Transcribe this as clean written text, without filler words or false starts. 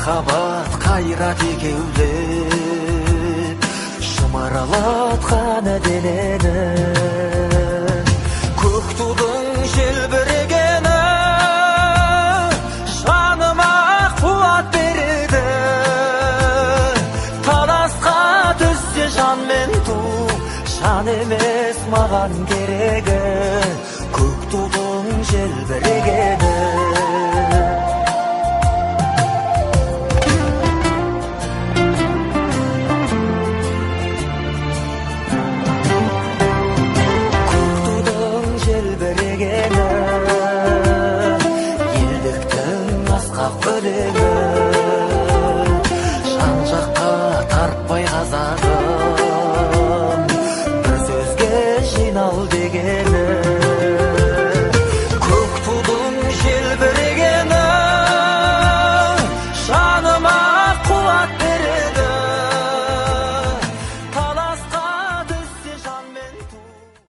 Махаббат қайрат екеулеп шымыралатқан денені, көк тудың желбірегені жаныма қуат береді. Таласқа түссе жан мен ту, жан емес маған керегі, көк тудың желбірегені.